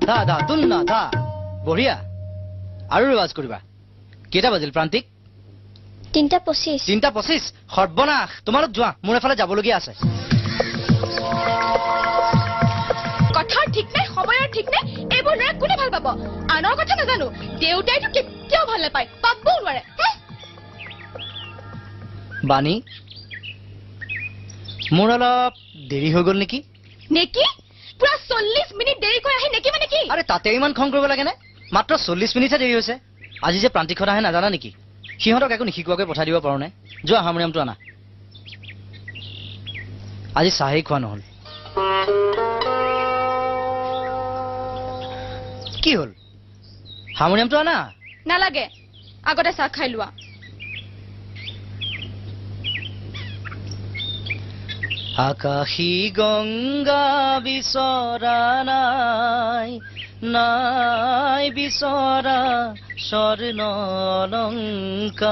ধা ধা তুন্না ধা। বঢ়িয়া, আৰু ৰিৱাজ কৰিবা। কেইটা বাজিল প্ৰান্তিক? 3:25। 3:25? সৰ্বনাশ, তোমালোক যোৱা, মোৰ এফালে যাবলগীয়া আছে। কথাৰ ঠিক নাই, সময়ৰ ঠিক নাই, এইবোৰ ল'ৰা কোনে ভাল পাব? আনৰ কথা নাজানো, দেউতাইতো কেতিয়াও ভাল নাপায়, পাবও নোৱাৰে। বাণী, মোৰ অলপ দেৰি হৈ গ'ল নেকি? নেকি? পুৰা 40 মিনিট দেৰিকৈ আহি নেকি মানে কি? আৰে তাতে ইমান খং কৰিব লাগেনে? মাত্ৰ 40 মিনিটহে দেৰি হৈছে। আজি যে প্ৰান্তিকহঁত আহে নাজানা নেকি? সিহঁতক একো নিশিকোৱাকৈ পঠাই দিব পাৰোনে? যোৱা, হাৰমনিয়ামটো আনা। আজি চাহেই খোৱা নহ'ল। কি হ'ল? হাৰমনিয়ামটো আনা। নালাগে, আগতে চাহ খাই লোৱা। আকাশী গংগা বিচৰা নাই, নাই বিচৰা স্বৰ্ণ অলংকাৰ।